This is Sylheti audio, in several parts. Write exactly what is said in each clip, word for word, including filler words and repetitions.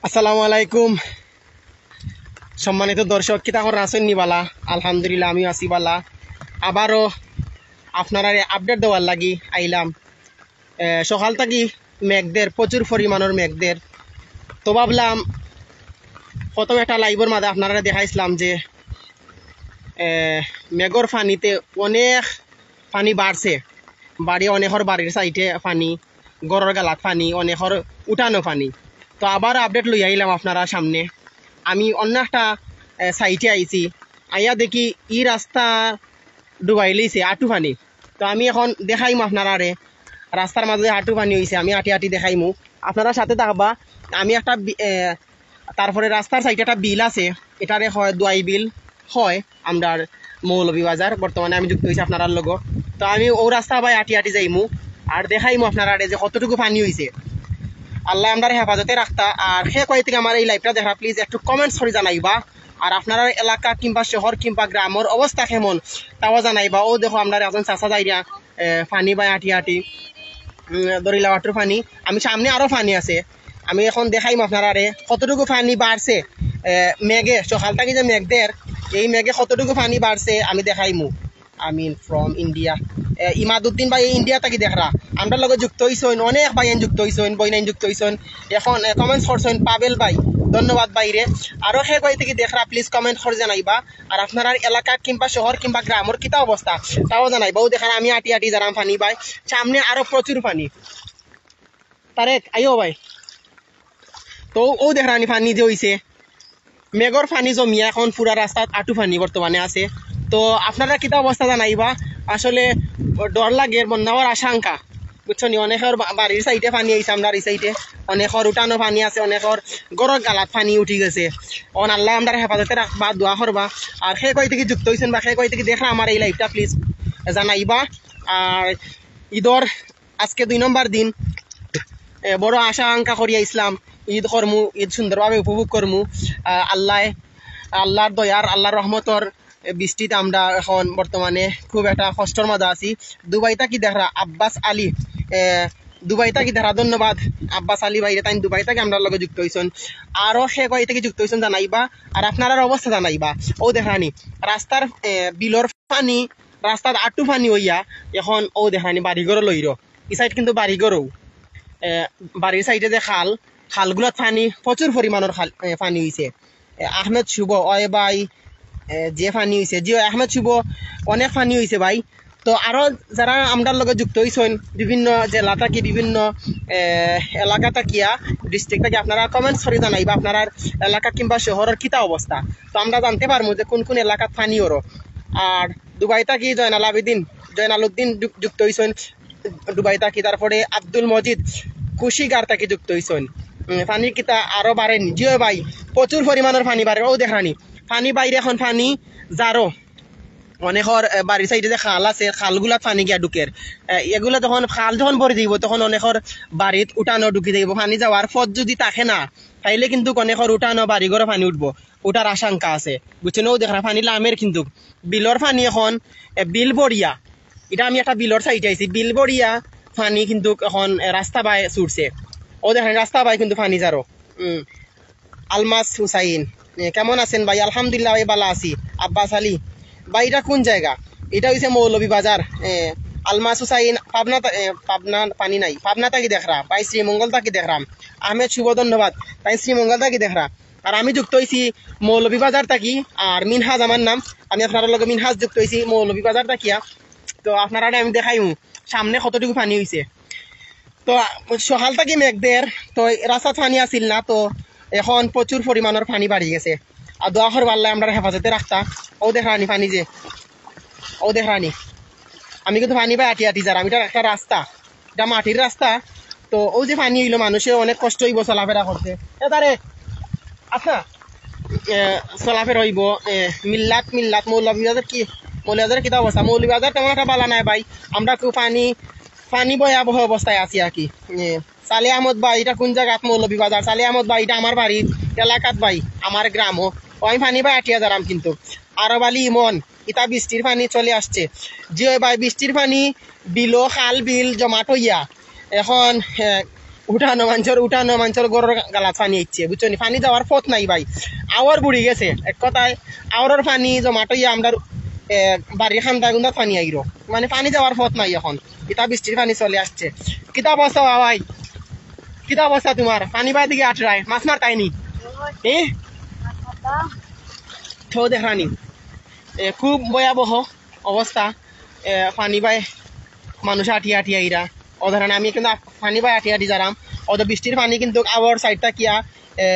আসসালামু আলাইকুম। সম্মানিত দর্শক, কিতা খবর, আছইন নি বালা? আলহামদুলিল্লাহ, আমিও আছি বালা। আবারও আপনারারে আপডেট দেওয়ার লাগি আইলাম। এ, সকাল থাকি মেঘ দের, প্রচুর পরিমাণর মেঘ দের। তো ভাবলাম প্রথম একটা লাইভর মাঝে আপনারারে দেখাইছিলাম যে, এ, মেঘর পানিতে অনেক পানি বাড়ছে, বাড়ি অনেকর বাড়ির সাইডে পানি, ঘরর গালাত পানি, অনেকর উঠানো পানি। তো আবার আপডেট লই আইলাম আপনারার সামনে। আমি অন্য একটা, এ, সাইডে আইছি, আইয়া দেখি ই রাস্তা ডুবাই লইছে আটু পানি। তো আমি এখন দেখাইমু আপনারারে, রাস্তার মাঝে আটু পানি অইছে, আমি আটি আটি দেখাইমু, আপনারা সাথে থাকবা। আমি একটা বি-, এ, তারপরে রাস্তার সাইডে একটা বিল আছে, এটারে হয় দোয়াই বিল হয় আমরার মৌলভীবাজার। বর্তমানে আমি যুক্ত অইছি আপনারার লগে। তো আমি অউ রাস্তা বায় আটি আটি যাইমু আর দেখাইমু আপনারারে যে কতটুকু পানি অইছে। আল্লায় আমরারে হেফাজতে রাখতা। আর কে কই থাকি আমার এই লাইভটা দেখরা, প্লিজ একটু কমেন্টস করি জানাইবা। আর আপনারার এলাকা কিংবা শহর কিংবা গ্রামর অবস্থা কেমন, তাও জানাইবা। অউ দেখো, আমরার একজন চাচা যাইরা, এ, পানি বায় আটি আটি, উম, ধরিলা আটুর পানি। আমি সামনে আরো পানি আছে, আমি এখন দেখাইমু আপনারারে কতটুকু পানি বাড়ছে। এ, মেঘে, সকাল থাকি যে মেঘ দের, এই মেঘে কতটুকু পানি বাড়ছে আমি দেখাইমু। আমিন from India। এ, ইমাদুদ্দিন ভাই ইন্ডিয়া থাকি দেখরা, আমরার লগে যুক্ত অইছইন, অনেক ভাইয়াইন যুক্ত অইছইন, বইনাইন যুক্ত অইছইন। এখন, এ, কমেন্টস করছইন পাবেল ভাই, ধন্যবাদ ভাইরে। আরো কে কই থাকি দেখরা, প্লিজ কমেন্ট করি জানাইবা। আর আপনারার এলাকা কিংবা শহর কিংবা গ্রামর কিতা অবস্থা, তাও জানাইবা। অউ দেখরা, আমি আটি আটি যারাম পানি বায়, সামনে আরো প্রচুর পানি। তারেক, আইও ভাই। তো অউ দেখরা নি পানি যে অইছে, মেঘর পানি জমিয়া এখন পুরা রাস্তাত আটু পানি বর্তমানে আছে। তো আপনারা কিতা অবস্থা জানাইবা, আসলে ডর লাগের, বন্যা অওয়ার আশঙ্কা, বুঝছো নি? অনেকর বা-, বাড়ির সাইডে পানি আইছে, আমরার ই সাইডে অনেকর উঠানো পানি আছে, অনেকর ঘরর গালাত পানি উঠি গেছে। অন আল্লায় আমরারে হেফাজতে রাখবা, দোয়া করবা। আর কে কই থাকি যুক্ত অইছইন বা কে কই থাকি দেখরা আমার এই লাইভটা, প্লিজ জানাইবা। আর ঈদর আজকে দুই নম্বর দিন, এ, বড় আশা আকাঙ্ক্ষা করি আইছলাম, ঈদ করমু, ঈদ সুন্দরভাবে উপভোগ করমু। আহ, আল্লায়, আল্লার দয়ার, আল্লার রহমতর, এ, বৃষ্টিত আমরা এখন বর্তমানে খুব একটা কষ্টর মাঝে আছি। দুবাই থাকি দেখরা আব্বাস আলী, এ, দুবাই থাকি দেখরা, ধন্যবাদ আব্বাস আলী ভাইরে, তাইন দুবাই থাকি আমরার লগে যুক্ত অইছইন। আরো কে কই থাকি যুক্ত অইছইন জানাইবা, আর আপনারার অবস্থা জানাইবা। অউ দেখরা নি রাস্তার, এ, বিলর পানি, রাস্তাত আটু পানি অইয়া এখন অউ দেখরা নি বাড়িঘরো লইরো। ই সাইড কিন্তু বাড়িঘরও। এ, বাড়ির সাইডে যে খাল, খালগুলাত পানি, প্রচুর পরিমাণর খাল, এ, পানি অইছে। এ, আহমেদ শুভ, ওই ভাই, এ, যে পানি অইছে, জি, ওই আহমেদ শুভ, অনেক পানি অইছে ভাই। তো আরো যারা আমরার লগে যুক্ত অইছইন, বিভিন্ন জেলা থাকি, বিভিন্ন, এ, এলাকা থাকিয়া, ডিস্ট্রিক্ট থাকি, আপনারা কমেন্টস করি জানাইবা আপনারার এলাকা কিংবা শহরর কিতা অবস্থা। তো আমরা জানতে পারমু যে কোন কোন এলাকাত পানি অরো। আর দুবাই থাকি জয়নাল আবেদিন, জয়নাল উদ্দিন যু-, যুক্ত অইছইন দুবাই থাকি। তারপরে আব্দুল মজিদ কুশিগার থাকি যুক্ত অইছইন। উম, পানির কিতা আরো বাড়েনি? জি অয় ভাই, প্রচুর পরিমাণর পানি বাড়ের। অউ দেখরা নি, পানি বাইরে এখন পানি জারো। অনেকর, এ, বাড়ির সাইডে যে খাল আছে, খালগুলাত পানি গিয়া ঢুকের। এ, এগুলা যখন, খাল যখন ভরি যাইবো, তখন অনেকর বাড়িত উঠানো ঢুকি যাইবো। পানি যাওয়ার পথ যদি থাকে না, তাইলে কিন্তু অনেকর উঠানো বাড়িঘরো পানি উঠবো, উঠার আশঙ্কা আছে, বুঝছইন নি? অউ দেখরা পানি লামের কিন্তু বিলর পানি এখন, এ, বিল ভরিয়া, ইটা আমি একটা বিলর সাইডে আইছি, বিল ভরিয়া পানি কিন্তু এখন, এ, রাস্তা বায় ছুটছে। অউ দেখরা নি রাস্তা বায় কিন্তু পানি জারো। উম, আলমাস হুসাইন, এ, কেমন আছেন ভাই? আলহামদুলিল্লাহ ভাই, ভালা আছি। আব্বাস আলী ভাই, ইটা কোন জাগা? ইটা অইছে মৌলভীবাজার। এ, আলমাস হুসাইন, পাবনা তা-, এ, পাবনা পানি নাই, পাবনা থাকি দেখরা ভাই, শ্রীমঙ্গল থাকি দেখরাম। আহমেদ শুভ, ধন্যবাদ, তাইন শ্রীমঙ্গল থাকি দেখরা। আর আমি যুক্ত অইছি মৌলভীবাজার থাকি, আর মিনহাজ আমার নাম, আমি আপনারার লগে মিনহাজ যুক্ত অইছি মৌলভীবাজার থাকিয়া। তো আপনারারে আমি দেখাইমু সামনে কতটুকু পানি অইছে। তো, আ, সকাল থাকি মেঘ দের, তো রাস্তাত পানি আছিল না, তো এখন প্রচুর পরিমাণর পানি বাড়ি গেছে। আর দোয়া করবা আল্লায় আমরার হেফাজতে রাখতা। অউ দেখরা নি পানি যে, অউ দেখরা নি, আমি কিন্তু পানি বায় আটি আটি যারাম, ইটা একটা রাস্তা, ইটা মাটির রাস্তা। তো অউ যে পানি অইলো, মানুষে অনেক কষ্ট অইবো চলাফেরা করতে। এ তারে, আচ্ছা, এ, চলাফেরা অইবো, এ, মিল্লাত, মিল্লাত, মৌলভীবাজার কি, মৌলভীবাজার কিতা অবস্থা? মৌলভীবাজার তেমন একটা ভালা নাই ভাই, আমরা খুব পানি, পানি ভয়াবহ অবস্থায় আছি আর কি। এ, সালে আহমদ ভাই, ইটা কোন জাগাত? মৌলভীবাজার। সালে আহমদ ভাই, ইটা আমার বাড়ি এলাকাত ভাই, আমার গ্রামও। অউ আমি পানি বায় আটিয়া যারাম কিন্তু। আরব আলী ইমন, ইতা বৃষ্টির পানি চলে আসছে। জি অয় ভাই, বৃষ্টির পানি বিলো, খাল বিল জমাট অইয়া এখন, এ, উঠানো মানষর, উঠানো মানষর ঘরর গালাত পানি আইছে, বুঝছো নি? পানি যাওয়ার পথ নাই ভাই, আওর বুড়ি গেছে। এক কথায়, আওরর পানি জমাট অইয়া আমরার, এ, বাড়ির খান্দা গুন্দাত পানি আইরো, মানে পানি যাওয়ার পথ নাই অখন। ইতা বৃষ্টির পানি চলে আসছে। কিতা অবস্থা বা ভাই? কিতা অবস্থা তুমার? পানি বায় দিকে আটরায়, মাছ মারতায় নি? এ? তো দেখরানি, এ, খুব ভয়াবহ অবস্থা। এ, পানি বায় মানুষ আটি আটি আইরা। অউ দেখরানি, আমি কিন্তু পানি বায় আটি আটি যারাম। অউ তো বৃষ্টির পানি কিন্তু আওর side থাকিয়া, এ,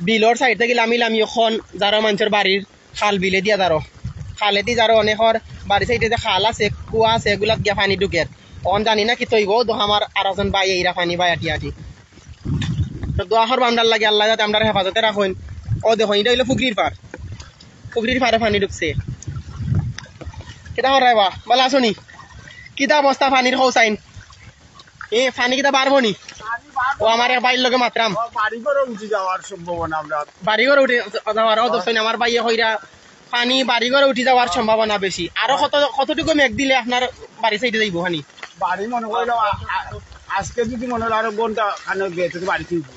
বিলর side থাকি লামি লামি অখন যারো মানষর বাড়ির খাল বিলে দিয়া যারো। খালেদি যারো অনেকর বাড়ি side-এ যে খাল আছে, কুয়া আছে, এগুলাত গিয়া পানি ঢুকের। অখন জানি না কিতা অইবো, তো আমার আর একজন ভাই এইরা পানি বায় আটি আটি। তো দোয়া করবা আমরার লাগি, আল্লায় যাতে আমরার হেফাজতে রাখইন। অউ দেখো, ইটা অইলো পুখরির পার, পুখরির পারে পানি ঢুকছে। কিতা কররায় বা, ভালা আছো নি? কিতা অবস্থা পানির কও চাইন? এ, পানি কিতা বাড়বো নি? অউ আমার এক ভাইর লগে মাতরাম। ও, বাড়ি ঘরো উঠি যাওয়ার সম্ভাবনা আমরা। বাড়ি ঘরো উঠি যাওয়ার, অউ দেখছইন আমার ভাইয়ে কইরা পানি বাড়ি ঘরো উঠি যাওয়ার সম্ভাবনা বেশি। আরো কত, কতটুকু মেঘ দিলে আপনার বাড়ি side-এ যাইবো পানি? বাড়ি মনে করো আ-, আ-, আজকে যদি মনে করো আরো ঘন্টা খানেক দেয়, তো বাড়ি ফিরবো।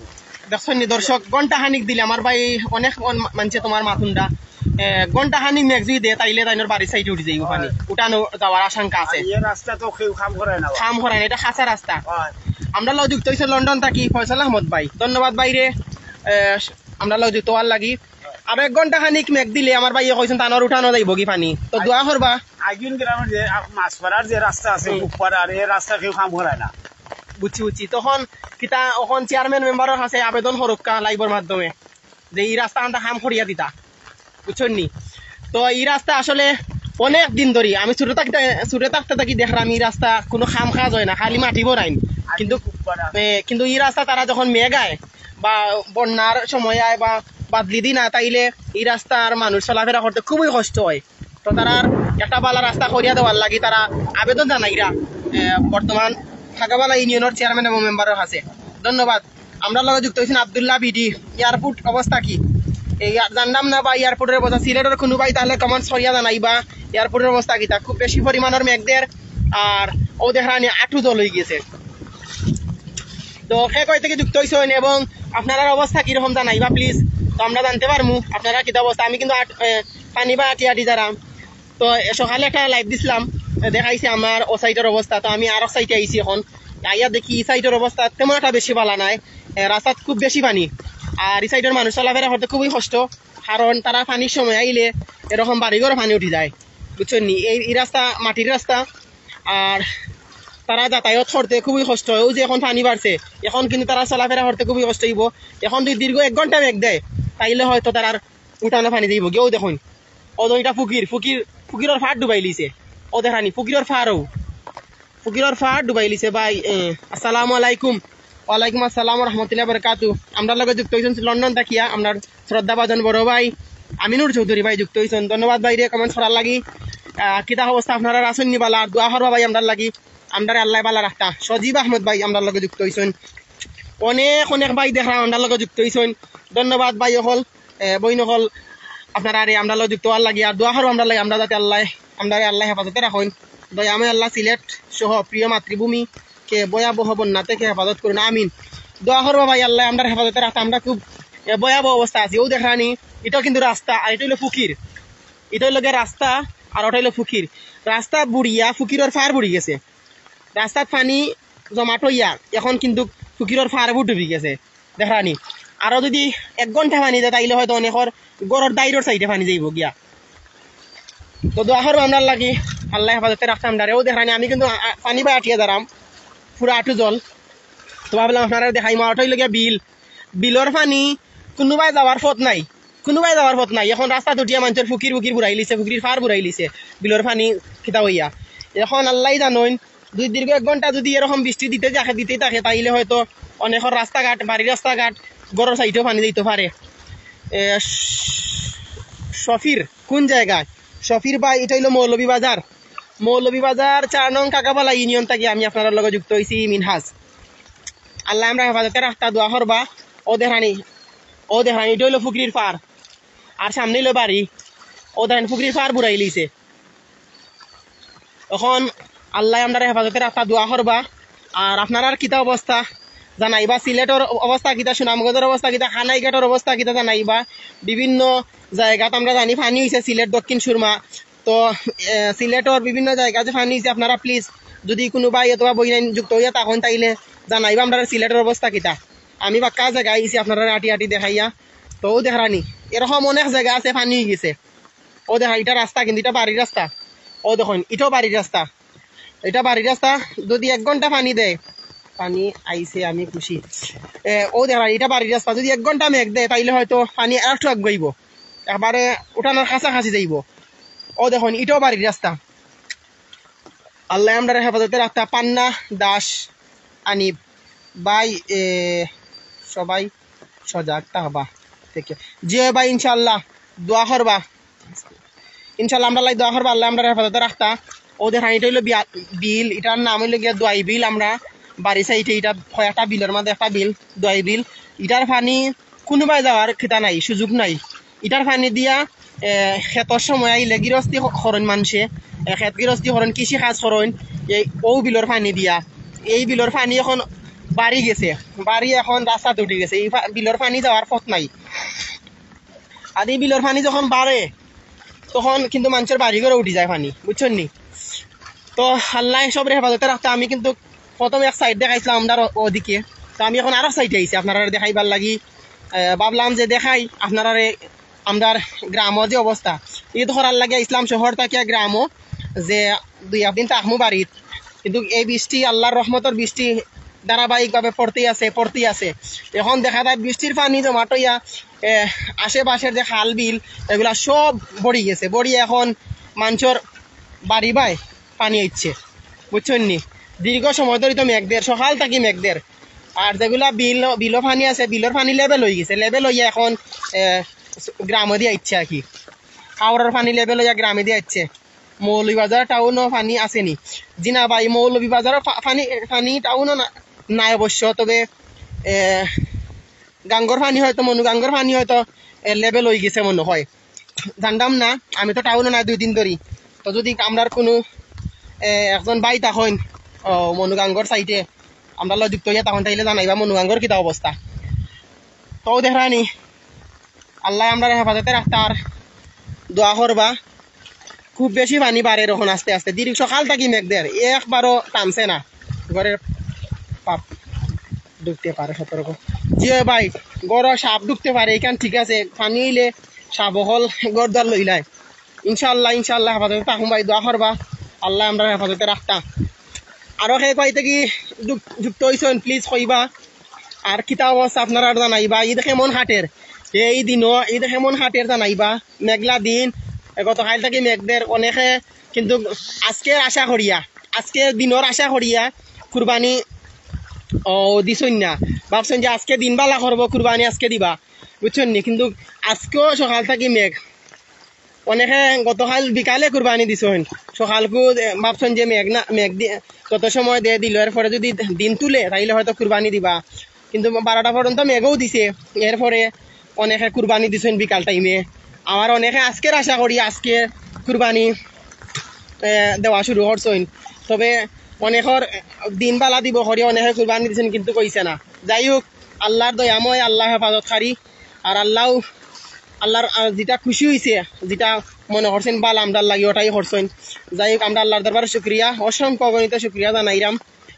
দেখছইন নি দর্শক, ঘন্টা খানিক দিলে আমার ভাই অনেক মন-, মানষে তুমার মাতুন্ডা। এ, ঘন্টা খানিক মেঘ যদি দেয়, তাইলে তাইনর বাড়ির side-এ উঠি যাইবো পানি। হয়। উঠানো যাওয়ার আশঙ্কা আছে। আর এই রাস্তা তো কেউ কাম করে না। কাম করে না, ইটা খাসা রাস্তা। হয়। আমরার লগে যুক্ত অইছে লন্ডন থাকি ফয়সাল আহমদ ভাই। ধন্যবাদ ভাইরে, এ, আমরার লগে যুক্ত অওয়ার লাগি। আর এক ঘন্টা খানিক মেঘ দিলে আমার ভাইয়ে কইছইন তানর উঠানো যাইবোগি পানি। তো দোয়া করবা। আগুইন গ্রামের যে, আ, মাছপাড়ার যে রাস্তা আছে, হুম। উপপাড়া, আর এই রাস্তা কেউ কাম করে না। বুঝছি, বুঝছি। তখন কিতা, অখন চেয়ারম্যান মেম্বারর কাছে আবেদন করউক্কা live-র মাধ্যমে যে ই রাস্তা খানটা কাম করিয়া দিতা, বুঝছইন নি? তো ই রাস্তা আসলে অনেক দিন ধরি, আমি ছোট থাকতে, ছোট থাকতে থাকি দেখরাম ই রাস্তা কুনু কাম কাজ অয় না, খালি মাটি ভরাইন। কিন্তু, এ, কিন্তু ই রাস্তা তারা যখন মেঘ আয় বা বন্যার সময় আয় বা বাদলি দিন আয়, তাইলে ই রাস্তার মানুষ চলাফেরা করতে খুবই কষ্ট অয়। তো তারার একটা ভালা রাস্তা করিয়া দেওয়ার লাগি তারা আবেদন জানাইরা, এ, বর্তমান খাগাবালা ইউনিয়নর চেয়ারম্যান এবং মেম্বারর কাছে। ধন্যবাদ। আমরার লগে যুক্ত অইছইন আব্দুল্লাহ বিডি। এয়ারপোর্ট অবস্থা কি? এই আর জানলাম না বা এয়ারপোর্টর অবস্থা, সিলেটর কুনু ভাই তাইলে comments করিয়া জানাইবা এয়ারপোর্টর অবস্থা কিতা। খুব বেশি পরিমাণর মেঘ দের, আর অউ দেখরানি আটু জল অইগেছে। তো কে কই থাকি যুক্ত অইছইন এবং আপনারার অবস্থা কিরকম জানাইবা please, তো আমরা জানতে পারমু আপনারার কিতা অবস্থা। আমি কিন্তু আট-, এ, পানি বায় আটি আটি যারাম। তো এ সকালে একটা live দিছলাম, এ, দেখাইছি আমার অউ side-র অবস্থা। তো আমি আরক side-এ আইছি অখন, আইয়া দেখি ই side-র অবস্থা তেমন একটা বেশি ভালা নায়। এ, রাস্তাত খুব বেশি পানি, আর ই side-র মানুষ চলাফেরা করতে খুবই কষ্ট, কারণ তারা পানির সময় আইলে এরকম বাড়িঘরো পানি উঠি যায়, বুঝছইন নি? এই, ই রাস্তা মাটির রাস্তা, আর তারা যাতায়াত করতে খুবই কষ্ট অয়। অউ যে অখন পানি বাড়ছে, অখন কিন্তু তারা চলাফেরা করতে খুবই কষ্ট অইবো। অখন যদি দীর্ঘ এক ঘন্টা মেঘ দেয়, তাইলে হয়তো তারার উঠানো পানি যাইবোগি। অউ দেখইন, অউ দেখইন, ইটা পুখরির, পুখরির, পুখরির পার ডুবাইলিছে। অউ দেখরানি, পুখরির পার অউ। পুখরির পার ডুবাইলিছে ভাই। এ, আসসালামু আলাইকুম। ওয়ালাইকুম আসসালাম ওয়া রাহমাতুল্লাহি ওয়া বারাকাতুহু। আমরার লগে যুক্ত অইছইন লন্ডন থাকিয়া, আমরার শ্রদ্ধাভাজন বড় ভাই আমিনুর চৌধুরী ভাই যুক্ত অইছইন। ধন্যবাদ ভাইরে comments করার লাগি। আহ, কিতা অবস্থা, আপনারার আছইন নি ভালা? আর দোয়া করবা ভাই আমরার লাগি, আমরারে আল্লায় ভালা রাখতা। সজীব আহমদ ভাই আমরার লগে যুক্ত অইছইন। অনেক অনেক ভাই দেখরাম আমরার লগে যুক্ত অইছইন। ধন্যবাদ ভাই অকল, এ, বইন অকল, আপনারারে আমরার লগে যুক্ত অওয়ার লাগি। আর দোয়া করবা আমরার লাগি, আমরা যাতে আল্লায়, আমরারে আল্লায় হেফাজতে রাখইন। দয়াময় আল্লাহ সিলেট সহ প্রিয় মাতৃভূমিকে ভয়াবহ বন্যা থেকে হেফাজত করুন, আমিন। দোয়া করবা ভাই, আল্লায় আমরার হেফাজতে রাখতা। আমরা খুব, এ, ভয়াবহ অবস্থা আছি। অউ দেখরানি, ইটাও কিন্তু রাস্তা, আর ইটা অইলো পুখরির। ইটা অইলো গিয়া রাস্তা, আর ওটা অইলো পুখরির। রাস্তা বুড়িয়া পুখরির পার বুড়ি গেছে। রাস্তাত পানি জমাট অইয়া অখন কিন্তু পুখরির পার ডুবি গেছে। দেখরানি, আরো যদি এক ঘন্টা পানি যায়, তাইলে হয়তো অনেকর ঘরর দাইরর side-এ পানি যাইবো গিয়া। তো দোয়া করবা আমরার লাগি, আল্লায় হেফাজতে রাখতা আমরারে। অউ দেখরানি, আমি কিন্তু আ-, আ-, পানি বায় আটিয়া যারাম, পুরা আটু জল। তো ভাবলাম আপনারারে দেখাইমু, আর ওটা অইলো গিয়া বিল, বিলর পানি কুনুবায় যাওয়ার পথ নাই, কুনুবায় যাওয়ার পথ নাই। অখন রাস্তাত উঠিয়া মানষর পুখরির পুখরির বুড়াইলিছে, পুখরির পার বুড়াইলিছে, বিলর পানি কিতা অইয়া। অখন আল্লায় জানইন, দুই দীর্ঘ এক ঘন্টা যদি এরকম বৃষ্টি দিতে থাকে, দিতেই থাকে, তাইলে হয়তো অনেকর রাস্তাঘাট, বাড়ির রাস্তাঘাট, ঘরর side-এও পানি যাইতো পারে। এ, শ-, শফির কোন জাগাত? শফির ভাই, ইটা অইলো মৌলভীবাজার। মৌলভীবাজার চার নং কাকাবালা ইউনিয়ন থাকি আমি আপনারার লগে যুক্ত অইছি, মিনহাজ। আল্লায় আমরারে হেফাজতে রাখতা, দোয়া করবা। অউ দেখরানি, অউ দেখরানি, ইটা অইলো পুখরির পার, আর সামনে অইলো বাড়ি। অউ দেখরানি, পুখরির পার বুড়াইলিছে। অখন আল্লায় আমরারে হেফাজতে রাখতা, দোয়া করবা। আর আপনারার কিতা অবস্থা জানাইবা সিলেটর অবস্থা কিতা, সুনামগঞ্জর অবস্থা কিতা, কানাইঘাটর অবস্থা কিতা জানাইবা। বিভিন্ন জাগাত আমরা জানি পানি অইছে সিলেট দক্ষিণ সুরমা। তো, এ, সিলেটর বিভিন্ন জাগাত যে পানি অইছে আপনারা please যদি কুনু ভাই অথবা বইনাইন যুক্ত অইয়া থাকইন তাইলে জানাইবা আমরারে সিলেটর অবস্থা কিতা। আমি বাক্কা জাগা আইছি আপনারারে আটি আটি দেখাইয়া। তো অউ দেখরানি, এরকম অনেক জাগা আছে পানি অইগেছে। অউ দেখইন, ইটা রাস্তা কিন্তু, ইটা বাড়ির রাস্তা। অউ দেখইন, ইটাও বাড়ির রাস্তা, ইটা বাড়ির রাস্তা। যদি এক ঘন্টা পানি দেয়, পানি আইছে, আমি খুশি। এ, অউ দেখইন, ইটা বাড়ির রাস্তা, যদি এক ঘন্টা মেঘ দেয়, তাইলে হয়তো পানি আরেকটু আগুয়াইবো, একবারে উঠানর কাছাকাছি যাইবো। অউ দেখইন, ইটাও বাড়ির রাস্তা। আল্লায় আমরারে হেফাজতে রাখতা। পান্না দাস, আনিব ভাই, এ, সবাই সজাগ থাকবা। ঠিক আছে। জি ভাই, ইনশাআল্লাহ দোয়া করবা। ইনশাআল্লাহ আমরার লাগি দোয়া করবা, আল্লায় আমরারে হেফাজতে রাখতা। অউ দেখইন, ইটা অইলো বিয়া-, বিল, ইটার নাম অইলো গিয়া দোয়াই বিল। আমরা বাড়ি সাইডে ইটা কয়েকটা বিলর মাঝে একটা বিল, দোয়াই বিল। ইটার পানি কুনুবায় যাওয়ার কিতা নাই, সুযোগ নাই। ইটার পানি দিয়া, এ, খেতর সময় আইলে গিরস্তি ক-, করইন মানষে, এ, খেত গিরস্তি করইন, কৃষি কাজ করইন, এই অউ বিলর পানি দিয়া। এই বিলর পানি এখন বাড়ি গেছে, বাড়ি এখন রাস্তাত উঠি গেছে, এই পা-, বিলর পানি যাওয়ার পথ নাই। আর এই বিলর পানি যখন বাড়ে, তখন কিন্তু মানষর বাড়ি ঘরো উঠি যায় পানি, বুঝছইন নি? তো আল্লায় সবরে হেফাজতে রাখতা। আমি কিন্তু প্রথমে এক সাইড দেখাইছিলাম আমরার অ-, অদিকে, তো আমি এখন আরক সাইডে আইছি আপনারারে দেখাইবার লাগি। এ, ভাবলাম যে দেখাই আপনারারে আমরার গ্রামো যে অবস্থা। ইদ করার লাগি আইছলাম শহর থাকিয়া গ্রামো, যে দুই একদিন থাকমু বাড়িত। কিন্তু এই বৃষ্টি, আল্লার রহমতর বৃষ্টি ধারাবাহিকভাবে পড়তেই আছে, পড়তেই আছে। এখন দেখা যায় বৃষ্টির পানি জমাট অইয়া, এ, আশেপাশের যে খাল বিল, এগুলা সব ভরি গেছে। ভরি এখন মানষর বাড়ি বায় পানি আইচ্ছে, বুঝছইন নি? দীর্ঘ সময় ধরি তো মেঘ দের, সকাল থাকি মেঘ দের। আর যেগুলা বিল, বিলো পানি আছে, বিলর পানি লেভেল অইগেছে, লেভেল অইয়া এখন, এ, গ্রামো দি আইচ্ছে আর কি। হাওরর পানি লেভেল অইয়া গ্রামে দি আইচ্ছে। মৌলভীবাজার টাউনো পানি আছেনি? জি না ভাই, মৌলভীবাজারো পা-, পানি, পানি টাউনো না, নাই অবশ্য, তবে, এ, গাঙ্গর পানি হয়তো, মনুগাঙ্গর পানি হয়তো, এ, লেভেল অইগেছে মনে হয়, জানতাম না। আমি তো টাউনো নাই দুই দিন ধরি। তো যদি আমরার কুনু, এ, একজন ভাই থাকইন, অ, মনুগাঙ্গর সাইডে, আমরার লগে যুক্ত অইয়া থাকইন, তাইলে জানাইবা মনুগাঙ্গর কিতা অবস্থা। তো দেখরানি, আল্লায় আমরারে হেফাজতে রাখতা আর দোয়া করবা। খুব বেশি পানি বাড়ের অখন আস্তে আস্তে, দীর্ঘ সকাল থাকি মেঘ দের, একবারও থামছে না। ঘরের পাপ ঢুকতে পারে, সতর্ক। জি অয় ভাই, ঘরো সাপ ঢুকতে পারে, ইখান ঠিক আছে, পানি অইলে সাপ অকল ঘর দুয়ার লইলায়। ইনশাআল্লাহ, ইনশাআল্লাহ হেফাজতে থাকমু ভাই, দোয়া করবা, আল্লায় আমরারে হেফাজতে রাখতা। আরো কে কই থাকি যুক-, যুক্ত অইছইন, please কইবা। আর কিতা অবস্থা আপনারার জানাইবা, ইদ কেমন কাটের? এই দিনো ইদ কেমন কাটের জানাইবা। মেঘলা দিন, এ, গতকাইল থাকি মেঘ দের, অনেকে কিন্তু আজকের আশা করিয়া, আজকের দিনর আশা করিয়া কুরবানি, ও, দিছইন না। ভাবছইন যে আজকে দিন বালা করবো, কুরবানি আজকে দিবা, বুঝছইন নি? কিন্তু আজকেও সকাল থাকি মেঘ। অনেকে গতকাইল বিকালে কুরবানি দিছইন, সকালকু, এ, ভাবছইন যে মেঘ না, মেঘ দি-, যত সময় দে দিল, এরপরে যদি দিন তুলে, তাইলে হয়তো কুরবানি দিবা। কিন্তু বারোটা পর্যন্ত মেঘও দিছে, এরপরে অনেকে কুরবানি দিছইন বিকাল টাইমে। আবার অনেকে আজকের আশা করি আজকে কুরবানি, এ, দেওয়া শুরু করছইন। তবে অনেকর দিন বালা দিব করি অনেকে কুরবানি দিছইন, কিন্তু কইছে না। যাই হোক, আল্লার দয়াময়, আল্লা হেফাজতকারী। আর আল্লাও, আল্লার, আ, যেটা খুশি অইছে, যেটা মনে করছইন বালা আমরার লাগি, ওটাই করছইন। যাই হোক, আমরা আল্লার দরবারে শুকরিয়া, অসংখ্য অগণিত শুকরিয়া জানাইরাম।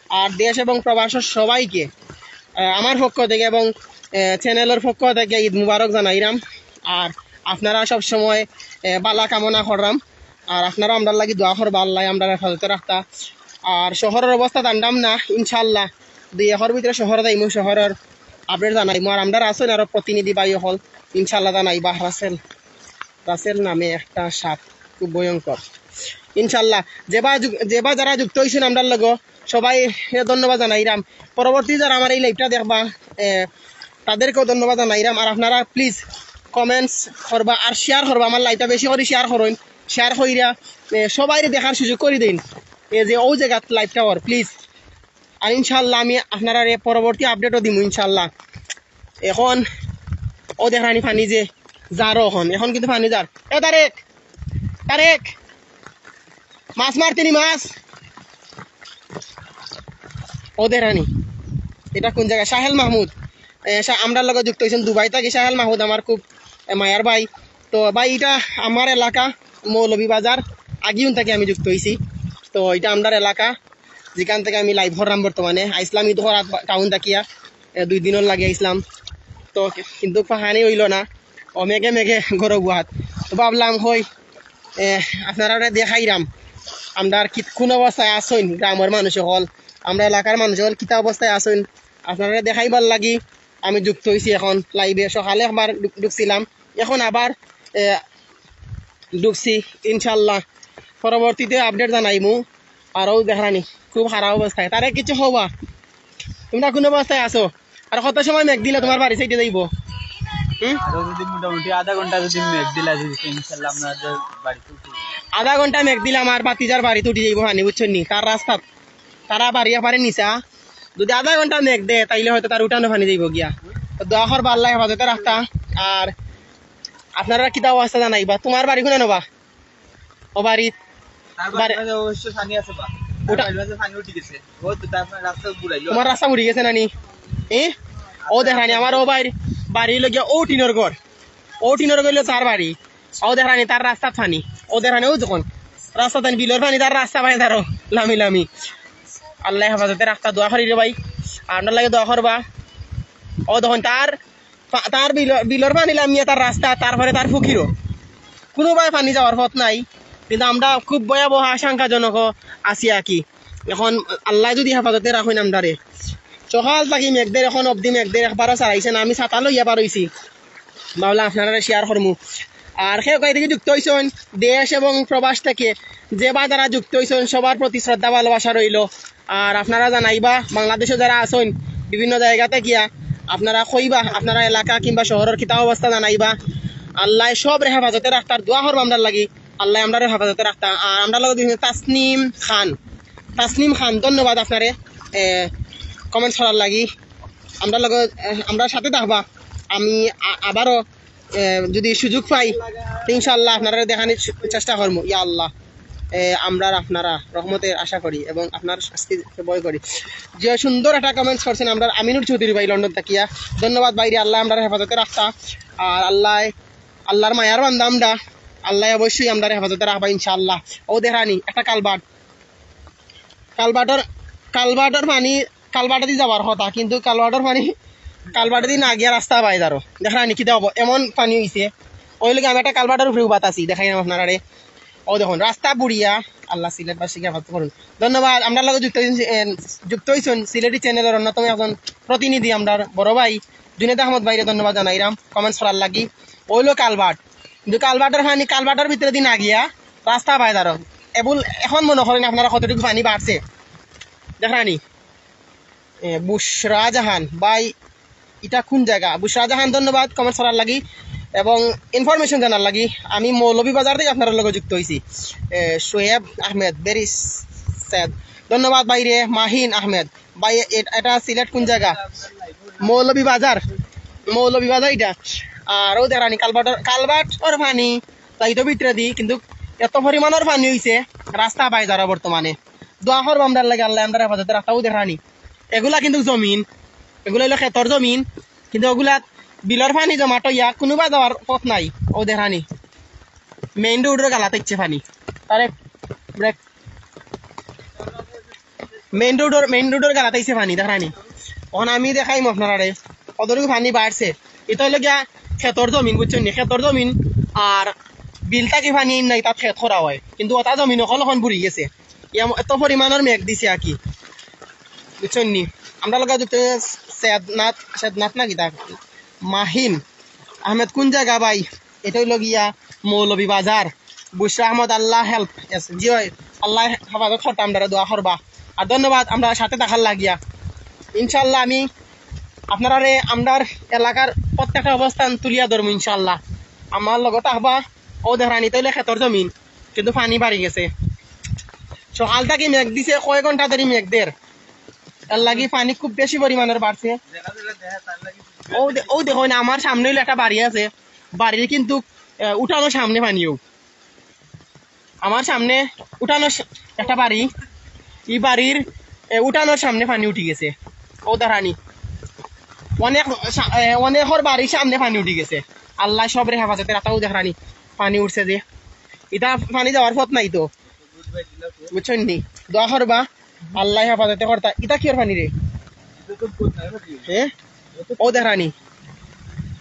আর দেশ এবং প্রবাসর সবাইকে, আহ, আমার পক্ষ থেকে এবং, আহ, চ্যানেলর পক্ষ থেকে ঈদ মুবারক জানাইরাম। আর আপনারা সব সময়, আহ, বালা কামনা কররাম। আর আপনারা আমরার লাগি দোয়া করবা, আল্লায় আমরারে হেফাজতে রাখতা। আর শহরর অবস্থা জানরাম না, ইনশাআল্লাহ দুই একর ভিতরে শহর যাইমু, শহরর update জানাইমু। আর আমরার আছইন আরো প্রতিনিধি ভাই অকল, ইনশাআল্লাহ জানাইবা। রাসেল, রাসেল নামে একটা সাপ, খুব ভয়ঙ্কর। ইনশাআল্লাহ, যেবা যুগ-, যেবা যারা যুক্ত অইছইন আমরার লগে, সবাইরে ধন্যবাদ জানাইরাম। পরবর্তী যারা আমার এই liveটা দেখবা, এ, তাদেরকেও ধন্যবাদ জানাইরাম। আর আপনারা please comments করবা আর share করবা, আমার liveটা বেশি করি share করইন, share কইরা, এ, সবাইরে দেখার সুযোগ করি দেইন। এ যে অউ জাগাত liveটা অর, please। আর ইনশাআল্লাহ আমি আপনারারে পরবর্তী updateও দিমু ইনশাআল্লাহ। এখন অউ দেখরানি পানি যে যার অখন, এখন কিন্তু পানি যার। এ তারেক, তারেক, মাছ মারতে নি মাছ। অউ দেখরানি। এটা কোন জায়গা? সাহেল মাহমুদ, এ, সা-, আমরার লগে যুক্ত হইছেন দুবাই থাকি সাহেল মাহমুদ, আমার খুব, এ, মায়ার ভাই। তো ভাই, এটা আমার এলাকা মৌলভীবাজার, আগিউন থাকি আমি যুক্ত হইছি। তো এটা আমরার এলাকা, যেখান থেকে আমি লাইভ করলাম বর্তমানে। আইসলাম ইদুখরা টাউন থাকিয়া, এ, দুই দিনর লাগি আইসলাম। তো কিন্তু পানি হইল না, ও মেঘে মেঘে গরব হাত। তো ভাবলাম হই, এ, আপনারারে দেখাইরাম আমরার কি, কোন অবস্থায় আছইন গ্রামের মানুষ হল, আমরা এলাকার মানুষ হল কিতা অবস্থায় আছইন, আপনারারে দেখাইবার লাগি আমি যুক্ত হইছি এখন লাইভে। সকালে একবার ঢুক-, ঢুকছিলাম, এখন আবার, এ, ঢুকছি। ইনশাল্লাহ পরবর্তীতে আপডেট জানাইমু। আরও দেখরানি খুব খারাপ অবস্থায়, তারে কিছু হবা, তোমরা কোন অবস্থায় আছো? আর কত সময় মেঘ দিলে তোমার বাড়ি সাইডে যাইবো? হুম? আরো যদি মোটামুটি আধা ঘন্টা যদি মেঘ দিলে, যদি ইনশাল্লাহ আমরা যে বাড়িতে উঠি। আধা ঘন্টা মেঘ দিলে আমার ভাতিজার বাড়িত উঠি যাইবো পানি, বুঝছো নি? তার রাস্তাত, তারা বাড়ি পারে নিচা। যদি আধা ঘন্টা মেঘ দেয়, তাইলে হয়তো তার উঠানো পানি যাইবো গিয়া। তো দোয়া করবা, আল্লাহ হেফাজতে রাখতা। আর আপনারা কিতা অবস্থা জানাইবা? তোমার বাড়ি কোনে নবা? ও বাড়ি তার বাড়ির বাড়ি মাঝে অবশ্য পানি আছে বা? তার ওটা বাড়ির মাঝে পানি উঠি গেছে। ও তো তার মানে রাস্তা ঘুরাইলো। তোমার রাস্তা উঠি গেছে নানি? এ? ও দেখানি, আমার ও বাড়ির বাড়ি লগিয়া ও টিনের ঘর। ও টিনের ঘর হইলো তার বাড়ি। ও দেখানি, তার রাস্তা পানি। ও দেখানি, ও যখন রাস্তা তানি বিলর পানি, তার রাস্তা পানি তারও লামি লামি। আল্লাহ হেফাজতে রাখতা, দোয়া করি রে ভাই। আপনার লাগে দোয়া করবা। ও তখন তার পা-, তার বিল-, বিলর পানি লামিয়ে তার রাস্তা, তারপরে তার ফুকিরও। কোনোভাবে পানি যাওয়ার পথ নাই, কিন্তু আমরা খুব ভয়াবহ আশঙ্কাজনক আছি আর কি। এখন আল্লাহ যদি হেফাজতে রাখইন আমরারে। সকাল থাকি মেঘদের, এখন অবধি মেঘদের একবারও ছাড়াইছে না। আমি ছাতা লইয়া বার হইছি, ভাবলাম আপনারা শেয়ার করমু। আর কেউ কই থেকে যুক্ত হইছেন, দেশ এবং প্রবাস থেকে, যে বা যারা যুক্ত হইছেন, সবার প্রতি শ্রদ্ধা ভালোবাসা রইল। আর আপনারা জানাইবা, বাংলাদেশে যারা আছেন, বিভিন্ন জায়গাতে গিয়া আপনারা কইবা, আপনারা এলাকা কিংবা শহরের কিতা অবস্থা জানাইবা। আল্লাহ সবরে হেফাজতে রাখতার, দোয়া করবা আমরার লাগি, আল্লাহ আমরারে হেফাজতে রাখতা। আর আমরার লগে দুইজন তাসনিম খান, তাসনিম খান, ধন্যবাদ আপনারে কমেন্টস করার লাগি। আমরার লগে, এ, আমরার সাথে থাকবা। আমি আ-, আবারও এ, যদি সুযোগ পাই, ইনশাআল্লাহ আপনারা দেখানির চে-, চেষ্টা করমু। ইয়া আল্লাহ, এ, আমরার আপনারা রহমতের আশা করি এবং আপনার শাস্তিকে ভয় করি। যে সুন্দর একটা কমেন্টস করছেন আমরার আমিনুর চৌধুরী ভাই, লন্ডন থাকিয়া। ধন্যবাদ ভাইরে, আল্লাহ আমরারে হেফাজতে রাখতা। আর আল্লাহ, আল্লাহর মায়ার বান্দা আমরা, আল্লাহ অবশ্যই আমরারে হেফাজতে রাখবা ইনশাআল্লাহ। ও দেখানি একটা কালভার্ট, কালভার্টর, কালভার্টর পানি, কালভার্টেদি যাওয়ার কথা, কিন্তু কালভার্টর পানি, কালভার্টেদি না গিয়া রাস্তা বাইরে আরো। দেখরা নি কিতা হবো, এমন পানি হইছে। ওই লগে আমি একটা কালভার্টর উপরে উবাত আছি, দেখাইলাম আপনারারে। ও দেখুন, রাস্তা বুড়িয়া। আল্লাহ সিলেটবাসীকে হেফাজত করুন। ধন্যবাদ। আমরার লগে যুক্ত হইছেন, এ, যুক্ত হইছেন সিলেটি চ্যানেলের অন্যতম একজন প্রতিনিধি, আমরার বড় ভাই জুনেদ আহমদ ভাইরে ধন্যবাদ জানাইরাম কমেন্টস করার লাগি। ওইলো কালভার্ট, কিন্তু কালভার্টর পানি, কালভার্টর ভিতরেদি না গিয়া রাস্তা বাইরে আরো। এবুল এখন মনে করেন আপনারা কতটুকু পানি বাড়ছে, দেখরা নি। এ, বুশরা জাহান ভাই, এটা কোন জায়গা? বুশরা জাহান, ধন্যবাদ কমেন্টস করার লাগি এবং ইনফরমেশন জানার লাগি। আমি মৌলভীবাজার থেকে আপনারার লগে যুক্ত হইছি। এ, শোয়েব আহমেদ, ভেরি স্যাড, ধন্যবাদ ভাইরে। মাহিন আহমেদ ভাই, এ-, এটা সিলেট কোন জায়গা? মৌলভীবাজার, মৌলভীবাজার এটা। আর ও দেখরা নি কালভার্টর, কালভার্টর পানি যাইতো ভিতরেদি, কিন্তু এত পরিমাণর পানি হইছে, রাস্তা বাইরে আরো বর্তমানে। দোয়া করবা আমরার লাগি, আল্লাহ আমরারে হেফাজতে রাখতা। ও দেখরা নি, এগুলা কিন্তু জমিন, এগুলা হইলো খেতর জমিন, কিন্তু ওগুলা বিলর পানি জমাট হইয়া কোনোবা যাওয়ার পথ নাই। ও দেখরা নি, মেইন রোডর গালাত আইছে পানি। আরে ব্রেক, মেইন রোডর, মেইন রোডর গালাত আইছে পানি, দেখরা নি। এখন আমি দেখাইমু আপনারারে কতটুকু পানি বাড়ছে। এটা হইলো গিয়া খেতর জমিন, বুঝছেন নি? খেতর জমিন, আর বিল থাকি পানি নাই, তাত খেত করা হয়, কিন্তু ওটা জমিন অকল এখন বুড়ি গেছে। ইয়া ম-, এত পরিমাণর মেঘ দিছে আর কি, বুঝছেন নি? আমরার লগে যুক্ত হইছে সেদনাথ, সেদনাথ না কিতা? মাহিন আহমেদ, কোন জায়গা ভাই? এটা হইলো গিয়া মৌলভীবাজার। বুশরা আহমদ, আল্লাহ হেল্প। Yes, জি ভাই, আল্লাহ হেফাজত করতা, আমরারে দোয়া করবা। আর ধন্যবাদ আমরার সাথে থাকার লাগিয়া। ইনশাআল্লাহ আমি আপনারারে আমরার এলাকার প্রত্যেকটা অবস্থান তুলিয়া ধরমু ইনশাআল্লাহ। আমার লগে থাকবা। ও দেখরা নি, এটা হইলো খেতর জমিন, কিন্তু পানি বাড়ি গেছে। সকাল থাকি মেঘ দিছে, কয় ঘন্টা ধরি মেঘ দের, এর লাগি পানি খুব বেশি পরিমাণর বাড়ছে। ও দে-, ও দেখো না, আমার সামনে হইলো একটা বাড়ি আছে, বাড়ির কিন্তু, এ, উঠানোর সামনে পানিও। আমার সামনে উঠানোর স-, একটা বাড়ি, এই বাড়ির, এ, উঠানোর সামনে পানি উঠি গেছে। ও দেখরানি, অনেক সা-, এ, অনেকর বাড়ির সামনে পানি উঠি গেছে। আল্লায় সবরে হেফাজতে রাখতা। ও দেখরানি, পানি উঠছে যে, ইতা পানি যাওয়ার পথ নাই তো, বুঝছইন নি? দোয়া করবা, আল্লায় হেফাজতে করতা। ইতা কিওর পানি রে? হ্যাঁ, ও দেখরানি,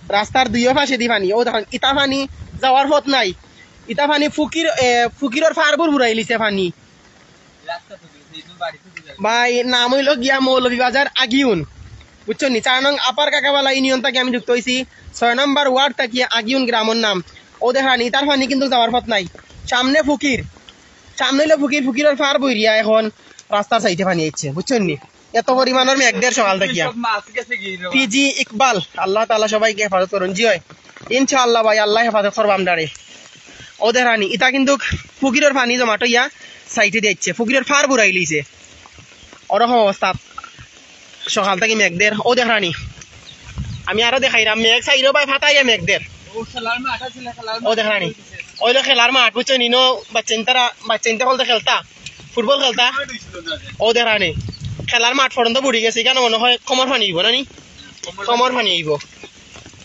রাস্তার দুইও পাশেদি পানি। ও দেখরানি, ইতা পানি যাওয়ার পথ নাই। ইতা পানি ফুকির, এ, ফুকিরর ফারবুর বুড়াইলিছে পানি। ভাই, নাম অইলো গিয়া মৌলভীবাজার আগিউন, বুঝছইন নি? চার নং আপার কাকাবালা ইউনিয়ন থাকি আমি যুক্ত অইছি, ছয় নম্বর ওয়ার্ড থাকি আগিউন গ্রামর নাম। ও দেখরানি, ইতার পানি কিন্তু যাওয়ার পথ নাই। সামনে ফুকির, সামনে অইলো ফুকির, ফুকিরর ফার বইরিয়া এখন রাস্তার সাইডে পানি আইছে, বুঝছইন নি? এত পরিমাণর মেঘ দের সকাল থাকিয়া। সব মাছ গেছে কি রে? পিজি ইকবাল, আল্লাহ তাআলা সবাইকে হেফাজত করুন। জি অয়, ইনশাআল্লাহ ভাই, আল্লায় হেফাজত করবা আমরারে। ও দেখরানি, ইতা কিন্তু ফুকিরর পানি জমাট অইয়া সাইডেদি আইছে, ফুকিরর ফার বুড়াইলিছে। ওরকম অবস্থা সকাল থাকি মেঘ দের। ও দেখরানি, আমি আরো দেখাইরাম, মেঘ চাইরো বায় ফাতাইয়া মেঘ দের। ও খেলার মাঠ আছে না, খেলার ও মাঠ দেখরানি, অইলো খেলার মাঠ, বুঝছইন নি? ইনো বাচ্চাইন্তারা, বাচ্চাইন্তা হকলতে খেলতা, ফুটবল খেলতা। ও দেখরানি, খেলার মাঠ পর্যন্ত বুড়ি গেছে, ইখানো মনে হয় কমর পানি আইবো না নি? কমর পানি আইবো।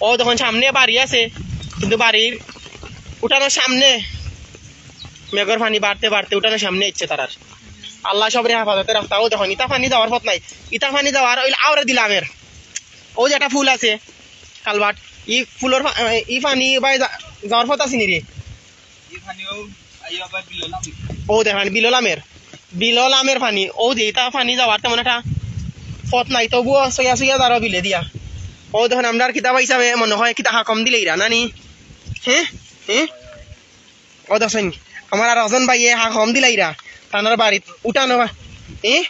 ও দেখইন সামনে বাড়ি আছে, কিন্তু বাড়ির উঠানোর সামনে মেঘর পানি বাড়তে বাড়তে উঠানোর সামনে ইচ্ছে তারার। আল্লায় সবরে হেফাজতে রাখতা। ও দেখইন, ইতা পানি যাওয়ার পথ নাই, ইতা পানি যাওয়ার অইল আওরে দিলামের। ও যে একটা ফুল আছে, কালভার্ট, ই ফুলর পা-, ই পানি ভাই যা-, যাওয়ার পথ আছে নি রে? ও দেখইন, বিলল আমের, বিলল আমের পানি। ও যে ইতা পানি যাওয়ার তেমন একটা পথ নাই, তবুও সইয়া সইয়া যারো বিলে দিয়া। ও দেখইন, আমরার কিতাব হিসাবে মনে হয় কিতা হাকম দিলাইরা, না নি? হ্যাঁ? হ্যাঁ? ও দেখইন, আমার আর একজন ভাইয়ে হাকম দিলাইরা, তানর বাড়িত উঠানো বা-, এ?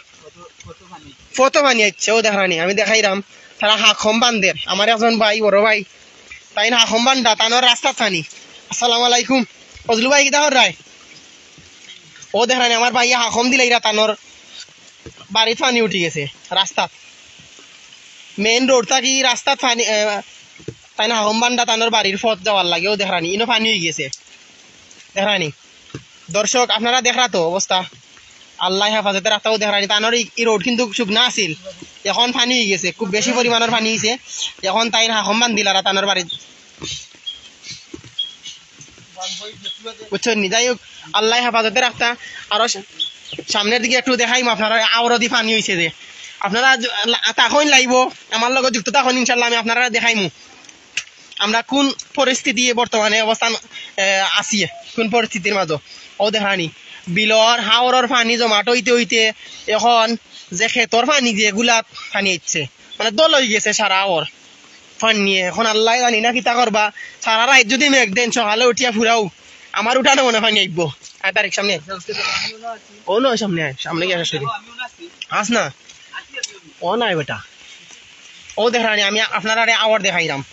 ফত পানি আইছে, ও দেখরানি, আমি দেখাইরাম। তারা হাকম বান্দের, আমার একজন ভাই, বড় ভাই, তাইন হাকম বান্দা, তানর রাস্তাত পানি। আসসালামু আলাইকুম। ফজলু ভাই, কিতা কররায়? ও দেখরানি, আমার ভাইয়ে হাকম দিলাইরা, তানর বাড়িত পানি উঠি গেছে, রাস্তাত। মেইন রোড থাকি রাস্তাত পানি, এ, তাইন হাকম বান্দা, তানর বাড়ির পথ যাওয়ার লাগি। ও দেখরানি, ইনো পানি অইগেছে। দেখরানি। দর্শক, আপনারা দেখরা তো অবস্থা। আল্লায় হেফাজতে রাখতা। ও দেখরানি, তানর ই, ই রোড কিন্তু শুকনা আছিল, এখন পানি অইগেছে, খুব বেশি পরিমাণর পানি অইছে। এখন তাইন হাকম বান্দিলারা তানর বাড়িত। বুঝছইন নি? যাই হোক, আল্লায় হেফাজতে রাখতা। আরো সা-, সামনের দিকে একটু দেখাইমু আপনারা, আওরদি পানি অইছে যে। আপনারা জ-, লা-, থাকইন live-ও, আমার লগে যুক্ত থাকইন, ইনশাআল্লাহ আমি আপনারারে দেখাইমু আমরা কোন পরিস্থিতি বর্তমানে অবস্থান, এ, আছি, কোন পরিস্থিতির মাঝে। ও দেখরানি, বিলর হাওরর পানি জমাট অইতে অইতে এখন যে খেতর পানি, যেগুলাত পানি আইছে, মানে দল অইগেছে সারা হাওর পানিয়ে। এখন আল্লায় জানি না কিতা করবা। সারা রাইত যুদি মেঘ দেইন, সকালে উঠিয়া ফুরাও, আমার উঠানো মনে পানি আইবো। আয় তারেক, সামনে আয়। ও নয়, সামনে আয়, সামনে গিয়া শেষ করি। আস না। ও নাই বেটা। ও দেখরানি, আমি আপনারারে আবার দেখাইরাম।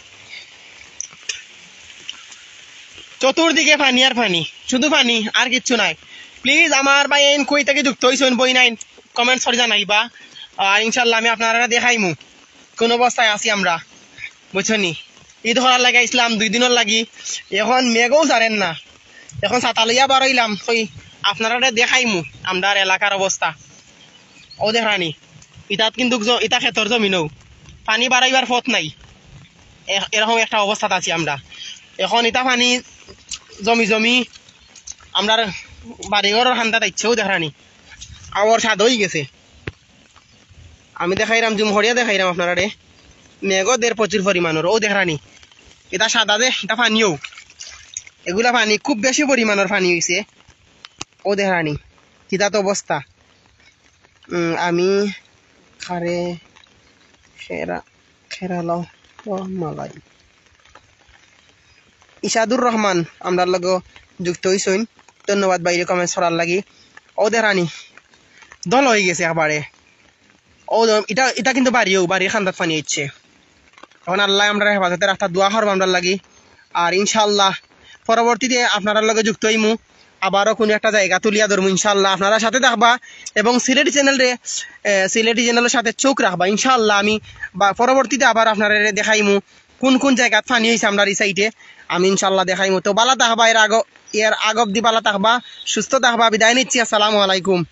চতুর্দিকে পানি আর পানি, শুধু পানি, আর কিচ্ছু নাই। Please, আমার ভাইয়াইন কই থাকি যুক্ত অইছইন, বইনাইন, comments করি জানাইবা। আর ইনশাআল্লাহ আমি আপনারারে দেখাইমু কোন অবস্থায় আছি আমরা, বুঝছইন নি? ঈদ করার লাগি আইছলাম দুই দিনর লাগি, এখন মেঘও ছাড়ের না, এখন ছাতা লইয়া বার অইলাম, কই আপনারারে দেখাইমু আমরার এলাকার অবস্থা। ও দেখরানি, ইতাত কিন্তু জ-, ইতা খেতর জমিনও, পানি বারইবার পথ নাই, এ-, এরকম একটা অবস্থাত আছি আমরা। এখন ইতা পানি জমি জমি আমরার বাড়িঘরর কান্দাত আইছে। ও দেখরানি, আওর সাদ অইগেছে। আমি দেখাইরাম, zoom করিয়া দেখাইরাম আপনারারে। মেঘও দের প্রচুর পরিমাণর। ও দেখরানি, ইতা সাদা যে, ইতা পানিও। এগুলা পানি, খুব বেশি পরিমাণর পানি অইছে। ও দেখরানি, কিতা তো অবস্থা। উম, আমি খারে খেরা, খেরালো তো মালাই। ইশাদুর রহমান আমরার লগে যুক্ত অইছইন, ধন্যবাদ ভাইরে comments করার লাগি। ও দেখরানি, দল অইগেছে একবারে। ও, ইটা, ইটা কিন্তু বাড়িও, বাড়ির কান্দাত পানি আইছে। এখন আল্লায় আমরারে হেফাজতে রাখতা, দোয়া করবা আমরার লাগি। আর ইনশাআল্লাহ পরবর্তীতে আপনারার লগে যুক্ত অইমু, আবারও কুনু একটা জাগা তুলিয়া ধরমু ইনশাআল্লাহ। আপনারা সাথে থাকবা এবং সিলেটি channel রে, এ, সিলেটি channel-র সাথে চোখ রাখবা। ইনশাআল্লাহ আমি বা-, পরবর্তীতে আবার আপনারারে দেখাইমু কুন কুন জাগাত পানি অইছে আমরার ই side-এ, আমি ইনশাআল্লাহ দেখাইমু। তো ভালা থাকবা, এর আগ-, এর আগ অবধি ভালা থাকবা, সুস্থ থাকবা। বিদায় নিচ্ছি, আসসালামু আলাইকুম।